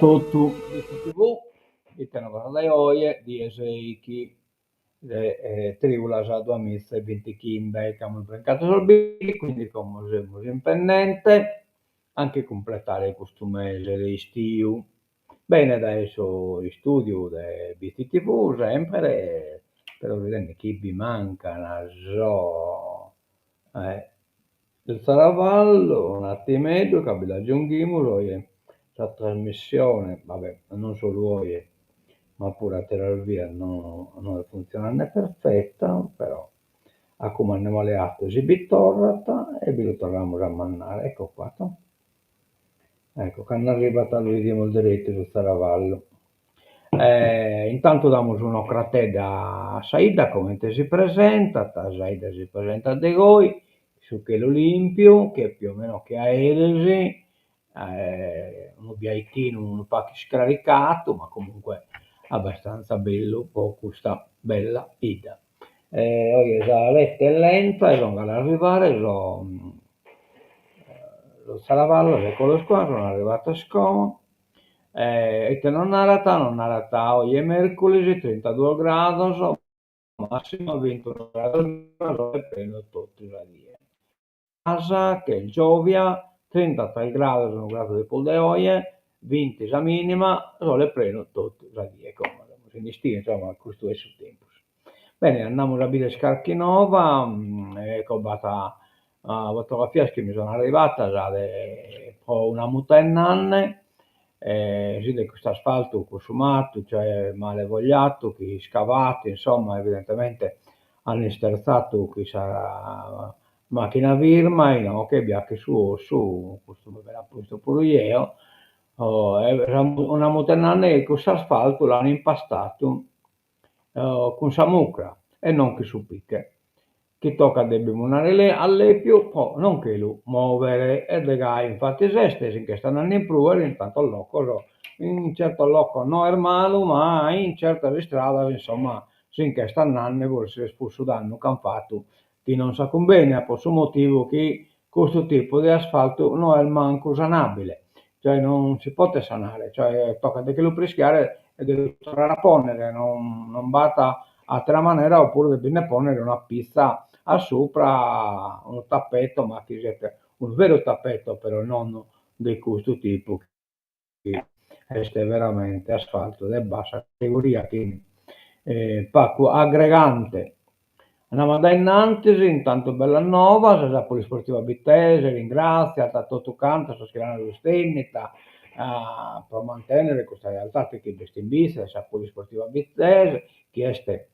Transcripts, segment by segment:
totu. Bitzi TV, ite novas de oje, die seichi de trìulas duamiza e bintichimbe, ch'amus brincadu sos bindighi, quindi como semus impennente a nche cumpletare custu mese de istiu. Bene dae su istùdiu de Bitzi TV semper, però bidende chi bi mancan sos Su zaravallu, un'attimeddu ca bi l'aggiunghimus oje sa trasmissione, va bè, non solu oje, ma puru atteras bias no no est funtzionende perfetta, però a como andiamo a leare si bi torrat e bi lu torramus a mandare, ecco fatto. Ecco, cando arribat lu 'idimus derettu su zaravallu. Intantu damus un'ocratedda a sa 'idda comente si presentat, sa 'idda si presentat de goi, su chelu limpiu, che più o meno che a eris, unu biaittinu unu pagu iscraricadu, ma comunque abbastanza bellu po custa bella 'idda. Oje sa rete est lenta e sun galu a arrivare sos sos zaravallos, eccolos qua, sun arrivados como E ite nos narat? Nos narat oje mèrculis trintaduos grados, màssima bintunu grados sole prenu totu sa die. Cras, ch'est giòvia, trintatres grados, unu gradu de prus de oje, binti sa mìnima, sole prenu totu sa die. Como semus in istiu, insomma, custu est su tempus. Bene, andamus a bider carchi nova, ecco b'at fotografias chi mi sun arrivadas de pro una muta 'e nanne, si 'idet custu asfaltu cussumadu, cioè male fogliato, chi iscavat, insomma, evidentemente an isterzadu chin sa macchina firma, inoghe bi at su 'ossu, custu mi l'apo puru jeo, una muta 'e nanne chi cuss'asfaltu l'an impastadu cun sa mucra e non chin su piche, chi tocat de bi munnare a lèpiu pro non che lu mòvere e de gai infatis est, si nch'est andende in prùere in tantos locos, in certos locos no est malu ma in certas istradas insomma si nch'est andende forsis est cussu dannu ch'an fatu chi non s'acumbeniat pro su motivu chi custu tipu de asfaltu no est mancu sanabile, cioè non si potet sanare, cioè tocat de che lu prischiare e de lu torrare a ponnere, non non b'at atera manera opuru de bi nde ponnere una pizza a supra, unu tappeto, ma chi siet unu veru tappeto però non de custu tipu chi est veramente asfaltu de bassa categoria chi pagu agregante. Andamus a dae innantis, intantu bellas novas, sa Polisportiva Bittese ringratziat a totu cantos sos chi l'an sustennita pro mantennere custa realtade chi b'est in Bitzi, sa Polisportiva Bittese, chi est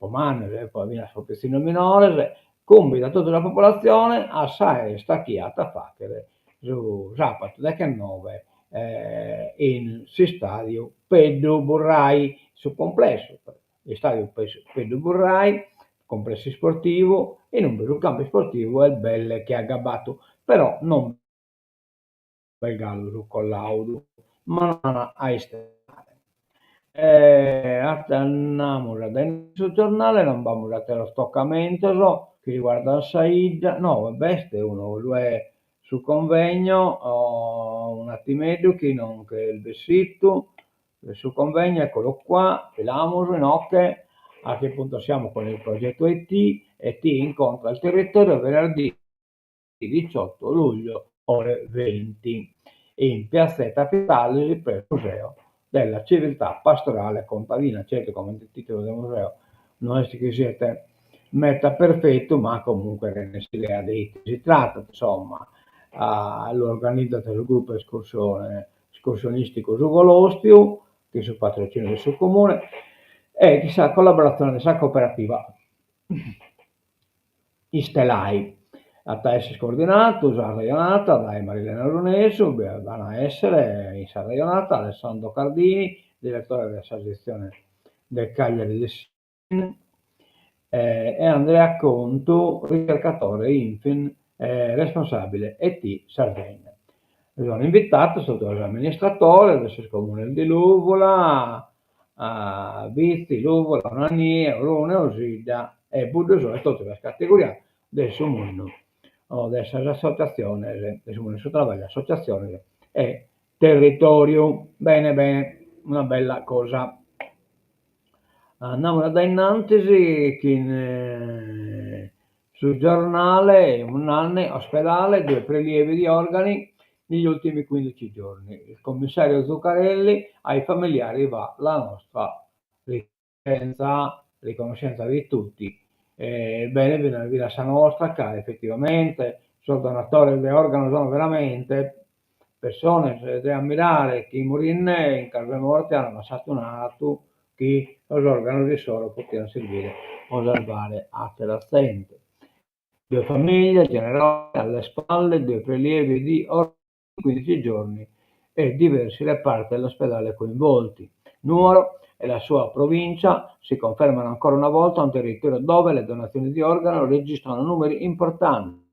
po mannos e po finas po pitzinnos minores, cumbidat totu sa popolatzione a sa 'esta chi at a fàghere su sàbatu deghennoe in s'istàdiu Peddu Burrai, su complessu istàdiu Peddu Burrai, complessu isportivu, in ube su campu isportivu est belle che agabbadu, però non b'est galu su collàudu, ma no an a istentare. Andamus a dae su giornale, non b'amus àteros tocamentos chi riguardan sa 'idda, no b'est unu, ddu-est su convegno, un'attimeddu chi non ch'est bessidu, su convegno, eccolo qua, bi l'amus inoghe, a che punto siamo con il progetto IT, IT incontra il territorio venerdì 18 luglio ore 20 in piazzetta Pittalis presso il Museo della Civiltà Pastorale Contadina, certu comente titulu de museo no est chi siet meta perfetu ma comunque rendet s'idea de ite si tratat, insomma, lu organizat su gruppu escursione escursionisticu Su Golòstiu, chin su patrociniu de su Comune e chin sa collaboratzione de sa cooperativa Istelai. At a esser coordinadu sa arrejonada dae Marilena Lunesu, b'an a esser in sa arrejonada Alessandro Cardini, diretore de sa setzione de Cagliari de s'INFIN, e Andrea Contu, ricercatore INFIN e responsàbile IT Sardegna. Sunt invitados totu sos amministradores de sos comunes de Lùvula, Bitzi, Lùvula, Onanie, Orune, Osidda e Buddusò e totu sas categorias de su mundu de sas assotziatziones, de su mundu de su traballu, assotziatziones e. territòriu. Bene bene, una bella cosa. Andamus a dae innantis chin su giornale, un'anne, ospedale, due prelievi di organi negli ultimi 15 giorni. Il commissario Zuccarelli ai familiari va la nostra riconoscenza di tutti. Bene, finas sa nostra ca efetivamente sos donatores de organos sono veramente pessones de ammirare chi morinde in casu de morte an lassadu un'atu chi sos organos issoro potian servire pro sarvare atera zente. Due famiglie generose alle spalle due prelievi di organi in 15 giorni e diversi reparti dell'ospedale coinvolti. Nuoro e la sua provincia si confermano ancora una volta un territorio dove le donazioni di organo registrano numeri importanti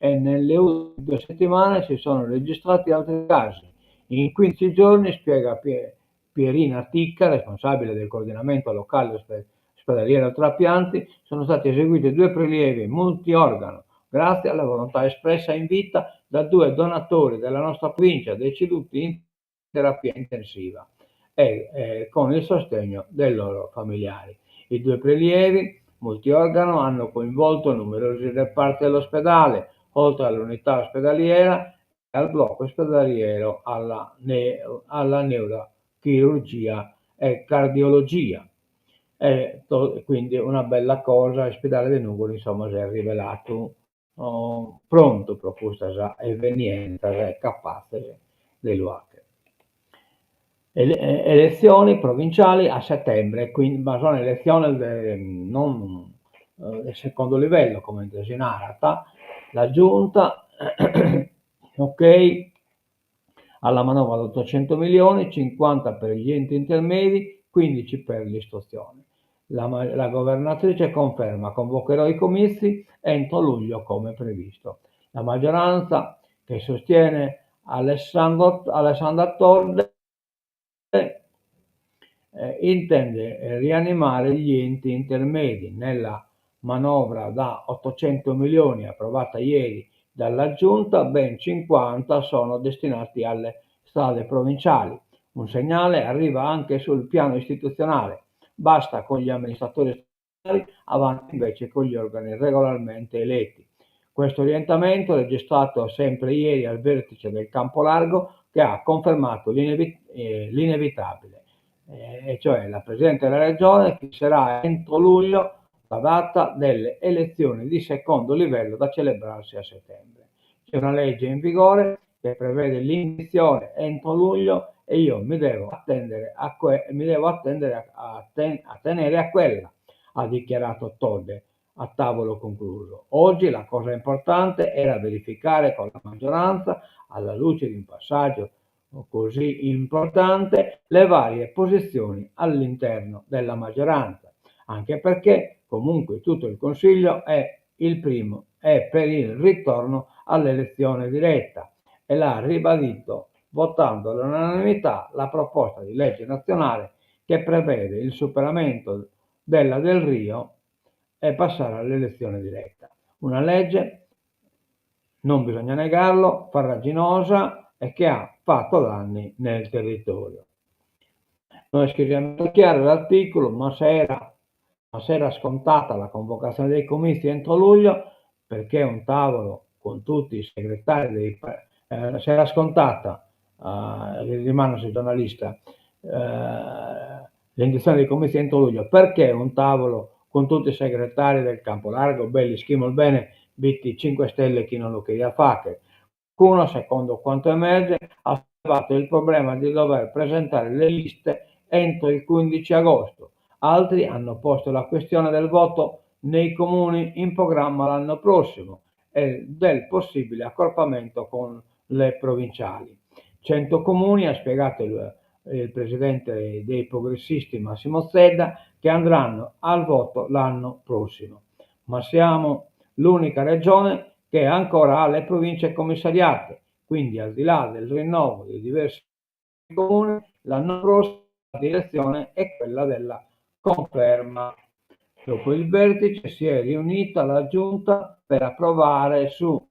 e nelle ultime due settimane si sono registrati altri casi. In 15 giorni, spiega Pierina Ticca, responsabile del coordinamento locale ospedaliero trapianti, sono stati eseguiti due prelievi multiorgano, grazie alla volontà espressa in vita da due donatori della nostra provincia deceduti in terapia intensiva e eh, con il sostegno dei loro familiari. I due prelievi multiorgano hanno coinvolto numerosi reparti dell'ospedale, oltre all'unità ospedaliera e al blocco ospedaliero alla, ne- alla neurochirurgia e cardiologia. E to- quindi una bella cosa, l'ospedale de Nùgoro insomma s'est rivelatu oh, prontu pro custas evenientzas e capatze de lu 'achere. Elezioni provinciali a settembre, quindi, ma sono eletziones de non de secondo livello, comente si narat, la giunta ok alla manovra de 800 milioni, 50 per gli enti intermedi, 15 per l'istruzione. La, la governatrice conferma, convocherò i comizi entro luglio come previsto. La maggioranza che sostiene Alessandro, Alessandra Todde eh, intende rianimare gli enti intermedi nella manovra da 800 milioni approvata ieri dalla Giunta, ben 50 sono destinati alle strade provinciali. Un segnale arriva anche sul piano istituzionale. Basta con gli amministratori statali, avanti invece con gli organi regolarmente eletti. Questo orientamento, registrato sempre ieri al vertice del Campo Largo, che ha confermato eh, l'inevitabile, eh, e cioè la Presidente della Regione fisserà entro luglio la data delle elezioni di secondo livello da celebrarsi a settembre. C'è una legge in vigore che prevede l'indizione entro luglio e io mi devo attendere a, que- mi devo attendere a, a, ten- a tenere a quella, ha dichiarato Todde a tavolo concluso. Oggi la cosa importante era verificare con la maggioranza, alla luce di un passaggio così importante, le varie posizioni all'interno della maggioranza, anche perché comunque tutto il Consiglio è il primo è per il ritorno all'elezione diretta e l'ha ribadito votando all'unanimità la proposta di legge nazionale che prevede il superamento della Del Rio e passare all'elezione diretta. Una legge, non bisogna negarlo, farraginosa e che ha fatto danni nel territorio. Non è scrivendo chiaro l'articolo, ma se era, ma se era scontata la convocazione dei comizi entro luglio, perché un tavolo con tutti i segretari dei eh, se era scontata, eh, rimane sul giornalista, eh, l'indizione dei comizi entro luglio, perché un tavolo con tutti i segretari del Campo Largo, belli, schimmos bene, bitti 5 Stelle chi non lo cheriat faghere. Qualcuno, secondo quanto emerge, ha sollevato il problema di dover presentare le liste entro il 15 agosto. Altri hanno posto la questione del voto nei comuni in programma l'anno prossimo e del possibile accorpamento con le provinciali. 100 comuni, ha spiegato il, il presidente dei progressisti Massimo Zedda, che andranno al voto l'anno prossimo. Ma siamo l'unica regione che ancora ha le province commissariate, quindi al di là del rinnovo di diversi comuni, l'anno prossimo la direzione è quella della conferma. Dopo il vertice si è riunita la giunta per approvare su.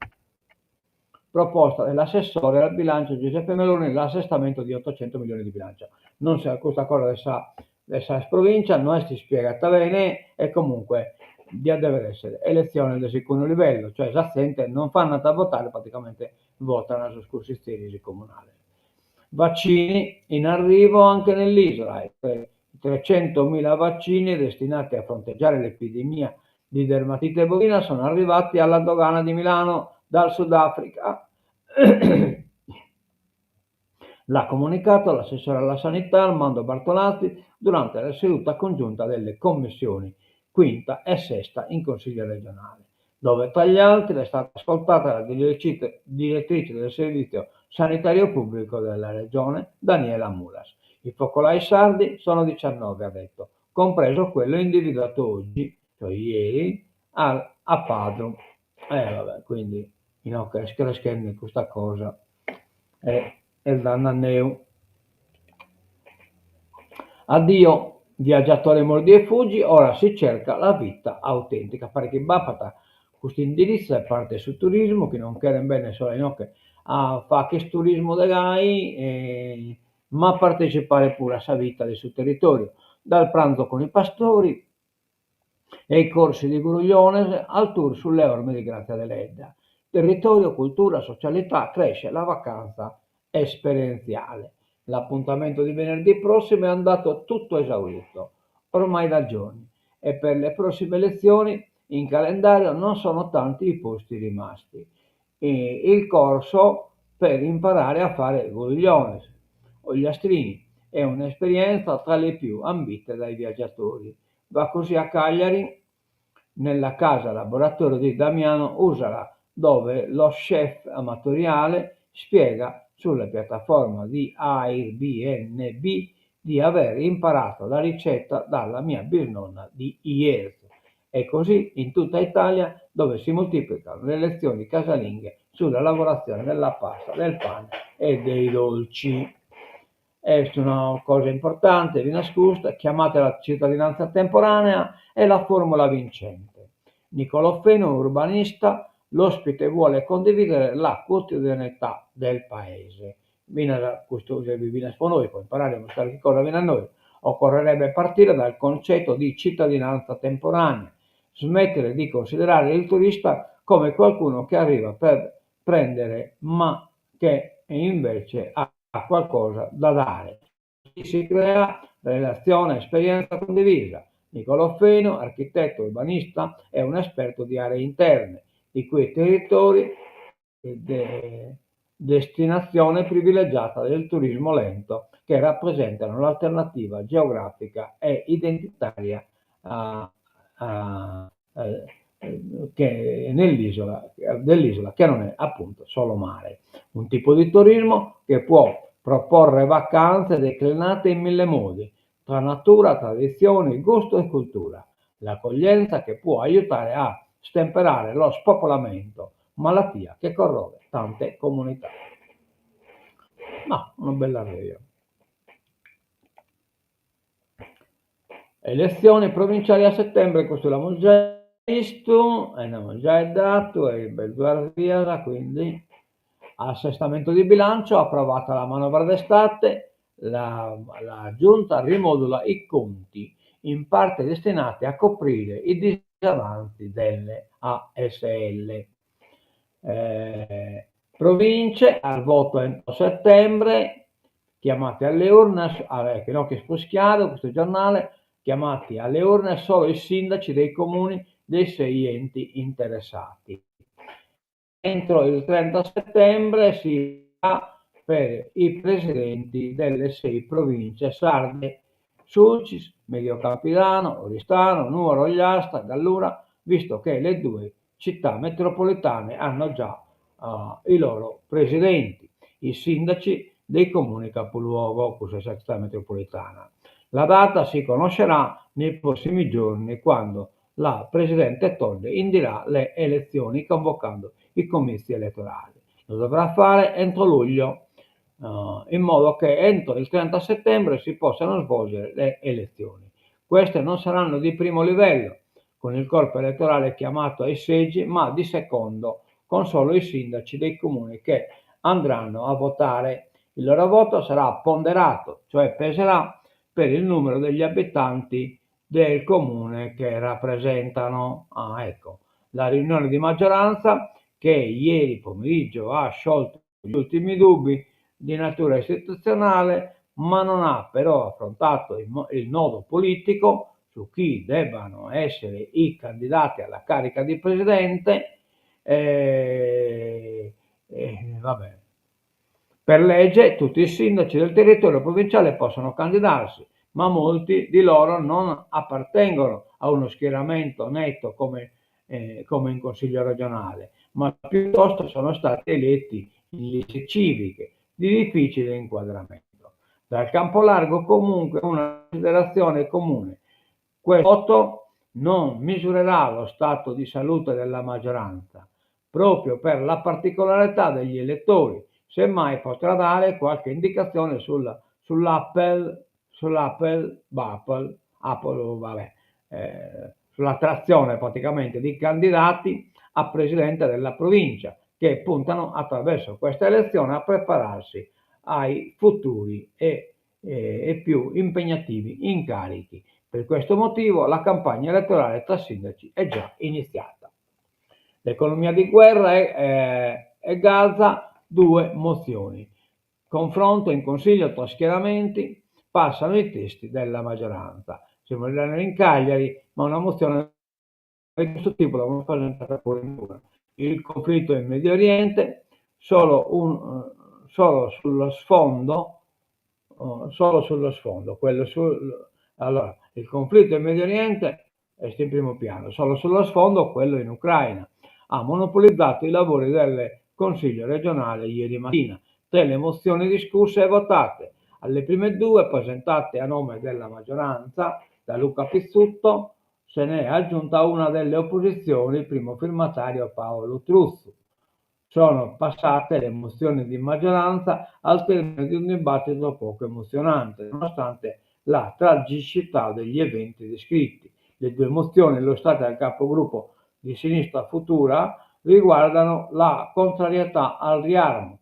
Proposta dell'assessore al bilancio Giuseppe Meloni l'assestamento di 800 milioni di bilancio. Non si, custa cosa de sa de sas provincias no est ispiegata bene e comunque diat dever essere eletziones de segundu livellu, cioè sa zente non andat a votare praticamente votan sos cussizeris comunales. Vaccini in arrivo anche nell'isola, 300.000 vaccini destinati a fronteggiare l'epidemia di dermatite bovina sono arrivati alla dogana di Milano dal Sudafrica. L'ha comunicato l'assessore alla sanità Armando Bartolazzi durante la seduta congiunta delle commissioni quinta e sesta in Consiglio regionale, dove tra gli altri è stata ascoltata la direttrice del servizio sanitario pubblico della regione, Daniela Mulas. I focolai sardi sono 19, ha detto, compreso quello individuato oggi, cioè ieri, a, a Padru. Eh, vabbè, quindi inoghe est creschende custa cosa e est dande anneu. Addio viaggiatore mordi e fuggi, ora si cerca la vita autentica. Paret chi b'apat custu indirizzu e parte 'e su turismu chi non cheren bennere solu a inoghe a fagher turismu de gai ma partecipare puru a sa vita de su territoriu, dal pranzo con i pastori e i corsi di Gurugliones al tour sulle orme di Grazia Deledda. Territorio, cultura, socialità, cresce la vacanza esperienziale. L'appuntamento di venerdì prossimo è andato tutto esaurito, ormai da giorni, e per le prossime lezioni in calendario non sono tanti i posti rimasti. E il corso per imparare a fare Gurugliones ogliastrini è un'esperienza tra le più ambite dai viaggiatori. Va così a Cagliari, nella casa laboratorio di Damiano Usala, dove lo chef amatoriale spiega sulla piattaforma di Airbnb di aver imparato la ricetta dalla mia bisnonna di Jerzu. E così in tutta Italia, dove si moltiplicano le lezioni casalinghe sulla lavorazione della pasta, del pane e dei dolci. Est una cosa importante, finas custa, chiamatela cittadinanza temporanea, è la formula vincente. Nicolò Fenu, urbanista, l'ospite vuole condividere la quotidianità del paese. Finas custu servit finas po nois, po imparare carchi cosa finas nois. Occorrerebbe partire dal concetto di cittadinanza temporanea, smettere di considerare il turista come qualcuno che arriva per prendere ma che invece ha qualcosa da dare. Si crea relazione, esperienza condivisa. Nicolò Fenu, architetto urbanista, è un esperto di aree interne, di quei territori de destinazione privilegiata del turismo lento che rappresentano l'alternativa geografica e identitaria a, a, che nell'isola, dell'isola che non è appunto solo mare. Un tipo di turismo che può proporre vacanze declinate in mille modi, tra natura, tradizioni, gusto e cultura. L'accoglienza che può aiutare a stemperare lo spopolamento, malattia che corrode tante comunità. Ma una bella arreia. Elezioni provinciali a settembre, custu l'amus giai bistu e nd'amus giai datu e b'est duas dias, quindi assestamento di bilancio, approvata la manovra d'estate, la, la giunta rimodula i conti in parte destinati a coprire i disavanzi delle ASL. Eh, province al voto entro settembre, chiamate alle urne, che no che est prus chiaru custu giornale, chiamati alle urne solo i sindaci dei comuni dei sei enti interessati. Entro il 30 settembre si va per i presidenti delle sei province sarde, Sulcis, Medio Campidano, Oristano, Nuoro, Ogliastra, Gallura, visto che le due città metropolitane hanno già uh, i loro presidenti, i sindaci dei comuni capoluogo, questa è sa città metropolitana. La data si conoscerà nei prossimi giorni quando la presidente Todde indirà le elezioni convocando i comizi elettorali. Lo dovrà fare entro luglio, uh, in modo che entro il 30 settembre si possano svolgere le elezioni. Queste non saranno di primo livello, con il corpo elettorale chiamato ai seggi, ma di secondo, con solo i sindaci dei comuni che andranno a votare. Il loro voto sarà ponderato, cioè peserà per il numero degli abitanti del comune che rappresentano. Ah, ecco, la riunione di maggioranza che ieri pomeriggio ha sciolto gli ultimi dubbi di natura istituzionale, ma non ha però affrontato il nodo politico su chi debbano essere i candidati alla carica di presidente. Vabbè. Per legge tutti i sindaci del territorio provinciale possono candidarsi, ma molti di loro non appartengono a uno schieramento netto come in Consiglio regionale, ma piuttosto sono stati eletti in liste civiche di difficile inquadramento. Dal campo largo comunque una considerazione comune. Questo voto non misurerà lo stato di salute della maggioranza, proprio per la particolarità degli elettori, semmai potrà dare qualche indicazione sull'Apple, sull'Apple, Apple, Apple, vabbè, sull'attrazione praticamente di candidati a presidente della provincia, che puntano attraverso questa elezione a prepararsi ai futuri e più impegnativi incarichi. Per questo motivo la campagna elettorale tra sindaci è già iniziata. L'economia di guerra e Gaza, due mozioni. Confronto in consiglio tra schieramenti, passano i testi della maggioranza. Siamo in Cagliari, ma una mozione di questo tipo l'abbiamo presentata pure in una. Il conflitto in Medio Oriente, solo sullo sfondo, oh, solo sullo sfondo, quello sul, allora, il conflitto in Medio Oriente è in primo piano, solo sullo sfondo quello in Ucraina. Ha monopolizzato i lavori del Consiglio regionale ieri mattina. Tre le mozioni discusse e votate. Alle prime due, presentate a nome della maggioranza da Luca Pizzutto, se ne è aggiunta una delle opposizioni, il primo firmatario Paolo Truzzu. Sono passate le mozioni di maggioranza al termine di un dibattito poco emozionante, nonostante la tragicità degli eventi descritti. Le due mozioni illustrate dal capogruppo di Sinistra Futura riguardano la contrarietà al riarmo,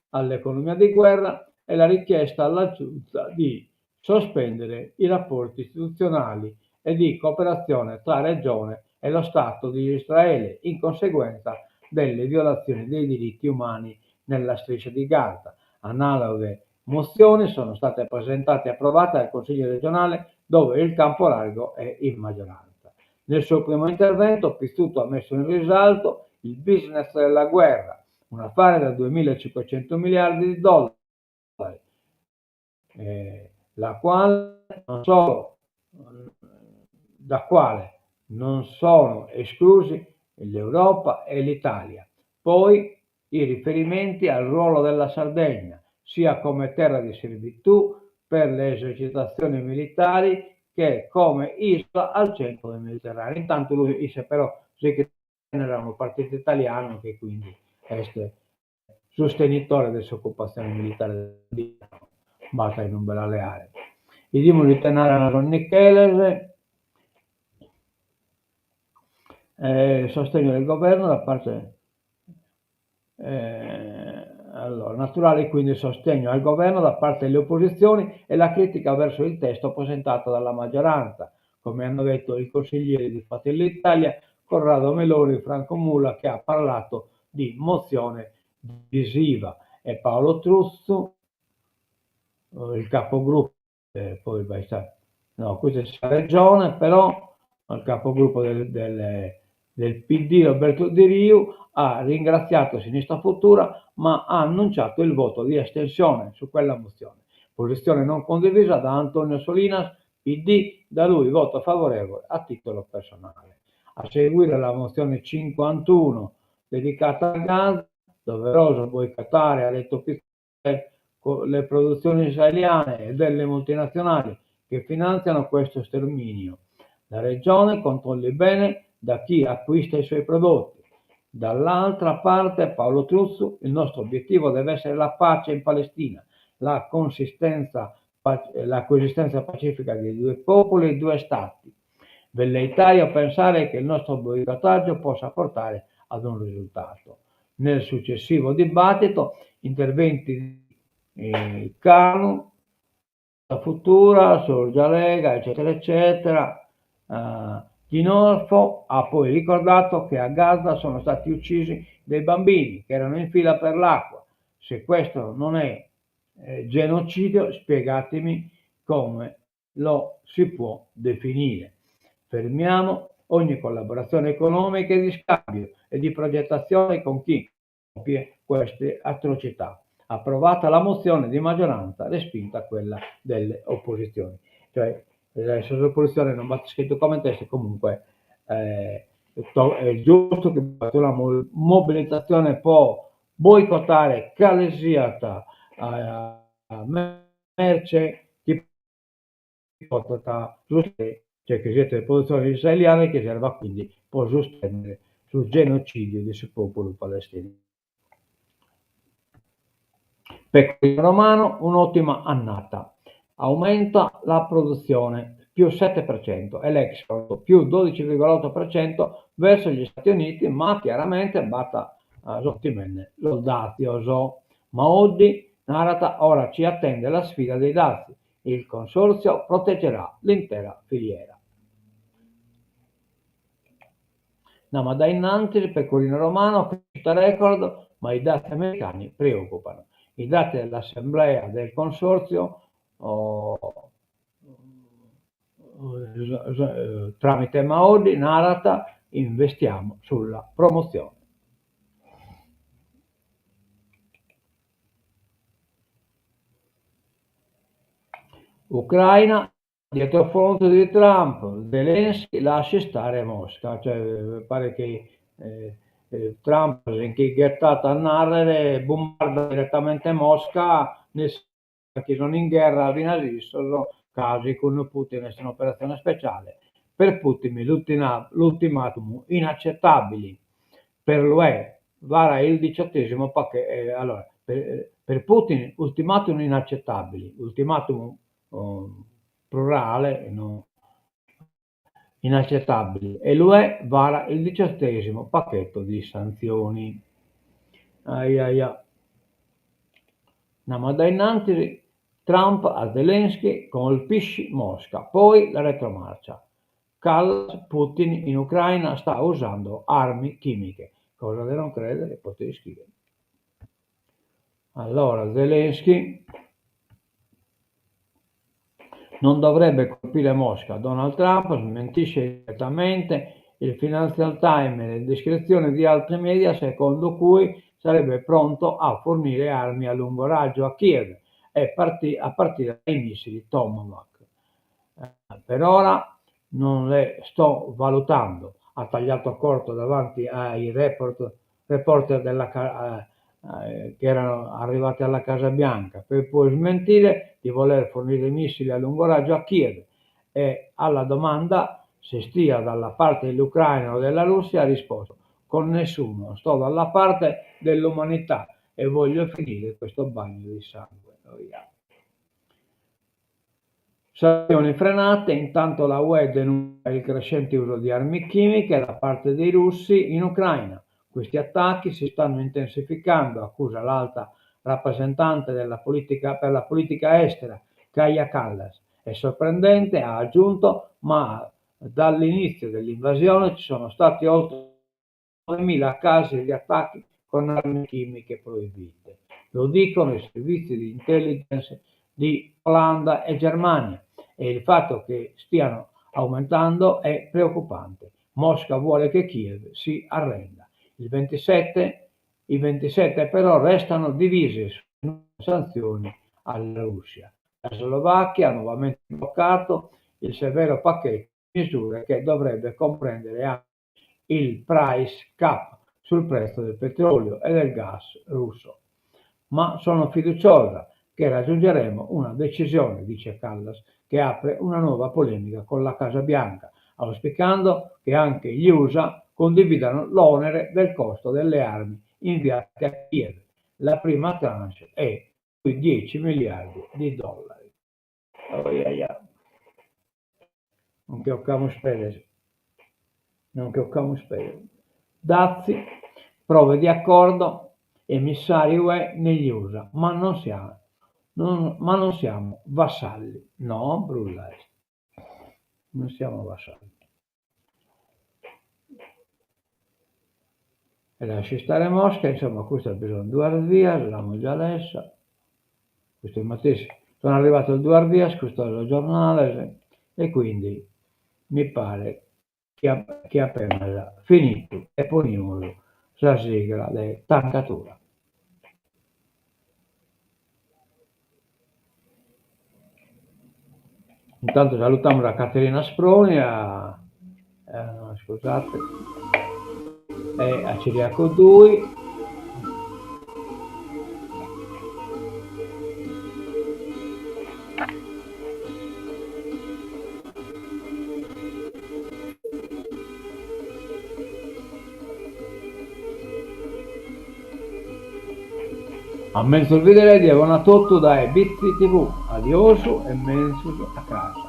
all'economia di guerra e la richiesta alla Giunta di sospendere i rapporti istituzionali e di cooperazione tra Regione e lo Stato di Israele in conseguenza delle violazioni dei diritti umani nella striscia di Gaza. Analoghe mozioni sono state presentate e approvate al Consiglio regionale, dove il campo largo è in maggioranza. Nel suo primo intervento Pizzuto ha messo in risalto il business della guerra, un affare da 2.500 miliardi di dollari, la quale non solo, da quale non sono esclusi l'Europa e l'Italia. Poi i riferimenti al ruolo della Sardegna, sia come terra di servitù per le esercitazioni militari che come isola al centro del Mediterraneo. Intanto lui disse però sì che era un partito italiano che quindi è sostenitore dell'occupazione militare di basta in un bel alleare. I dimoni di tenere Don Michele, sostegno del governo da parte allora, naturale quindi il sostegno al governo da parte delle opposizioni e la critica verso il testo presentato dalla maggioranza, come hanno detto i consiglieri di Fratelli d'Italia Corrado Meloni e Franco Mula, che ha parlato di mozione divisiva, e Paolo Truzzu, il capogruppo, poi vai, no, questa è la regione, però il capogruppo del PD Roberto Di Riu ha ringraziato Sinistra Futura, ma ha annunciato il voto di astensione su quella mozione. Posizione non condivisa da Antonio Solinas, PD, da lui voto favorevole a titolo personale. A seguire la mozione 51 dedicata a Gaza, doveroso boicottare, ha detto Pizzuto, le produzioni israeliane e delle multinazionali che finanziano questo sterminio. La regione controlli bene da chi acquista i suoi prodotti. Dall'altra parte Paolo Truzzu, il nostro obiettivo deve essere la pace in Palestina, la coesistenza pacifica dei due popoli e due stati. Velleitario pensare che il nostro boicottaggio possa portare ad un risultato. Nel successivo dibattito, interventi di Canu, Futura, Sorgia Lega, eccetera, eccetera. Ghinolfo ha poi ricordato che a Gaza sono stati uccisi dei bambini che erano in fila per l'acqua. Se questo non è genocidio, spiegatemi come lo si può definire. Fermiamo ogni collaborazione economica e di scambio e di progettazione con chi compie queste atrocità. Approvata la mozione di maggioranza, respinta quella delle opposizioni. Cioè, le opposizioni non b'at iscritu comente est, comunque est giustu chi b'at una mobilitazione po boicotare cale siat merce chi potat sustennere, cioè chi siat de produtzione israeliana e chi servat quindi po sustennere su genocidiu de su populu palestinanu. Pecorino Romano un'ottima annata, aumenta la produzione, più 7%, e l'export, più 12,8% verso gli Stati Uniti, ma chiaramente b'at timende sos dàtzios. Maoddi narat ora ci attende la sfida dei dazi, il consorzio proteggerà l'intera filiera. Andiamo dae innantis, Pecorino Romano, crescita record, ma i dazi americani preoccupano. I dati dell'assemblea del consorzio oh, tramite Maoddi narat investiamo sulla promozione. Ucraina, dietro front di Trump, Zelensky lasci stare Mosca, cioè pare che Trump si nche ghetat a nàrrere bombarda direttamente Mosca, nessi chi sono in gherra finas issos, ca segundu Putin est un'operatzione speciale. Per Putin l'ultimatum inaccettabili per l'UE vara il diciottesimo pacchetto. Allora, per Putin ultimatum inaccettabili, ultimatum plurale, no, inaccettabili, e l'UE vara il 18° pacchetto di sanzioni. Ai ai ai. Andiamo dae innantis, Trump a Zelensky colpisci Mosca, poi la retromarcia. Kallas, Putin in Ucraina sta usando armi chimiche. Cosa da non credere, potete scrivere. Allora, Zelensky non dovrebbe colpire Mosca. Donald Trump smentisce direttamente il Financial Times e le indiscrezioni di altri media secondo cui sarebbe pronto a fornire armi a lungo raggio a Kiev e a partire dai missili Tomahawk. Per ora non le sto valutando, ha tagliato corto davanti ai reporter che erano arrivati alla Casa Bianca, per poi smentire di voler fornire missili a lungo raggio a Kiev e alla domanda se stia dalla parte dell'Ucraina o della Russia ha risposto: con nessuno, sto dalla parte dell'umanità e voglio finire questo bagno di sangue. Oh, yeah. Sanzioni frenate, intanto la UE denuncia il crescente uso di armi chimiche da parte dei russi in Ucraina. Questi attacchi si stanno intensificando, accusa l'alta rappresentante della politica, per la politica estera, Kaja Kallas. È sorprendente, ha aggiunto, ma dall'inizio dell'invasione ci sono stati oltre 9.000 casi di attacchi con armi chimiche proibite. Lo dicono i servizi di intelligence di Olanda e Germania e il fatto che stiano aumentando è preoccupante. Mosca vuole che Kiev si arrenda. Il 27, I 27 però restano divisi sulle sanzioni alla Russia. La Slovacchia ha nuovamente bloccato il severo pacchetto di misure che dovrebbe comprendere anche il price cap sul prezzo del petrolio e del gas russo. Ma sono fiduciosa che raggiungeremo una decisione, dice Kallas, che apre una nuova polemica con la Casa Bianca, auspicando che anche gli USA condividano l'onere del costo delle armi inviate a Kiev. La prima tranche è sui 10 miliardi di dollari. Oh, yeah, yeah. Non che occamus pedes. Non che occamus pedes. Dazi. Prove di accordo, emissari Ue negli Usa, ma non siamo, non, ma non siamo vassalli. No, brulla est. Non siamo vassalli. E lascia istare Mosca, insomma custas bi sun duas vias, l'amus già lessa, custos matessi, sono arrivados duas vias custos giornales e quindi mi paret chi chi apemas finidu e ponimus sa sigla de tancatura. Intantu salutamus a Caterina Asproni, a scusate, e a Ciriaco Dui. A menzus bìdere, die bona a totu dae Bitzi TV. Adiosu e menzus a cras.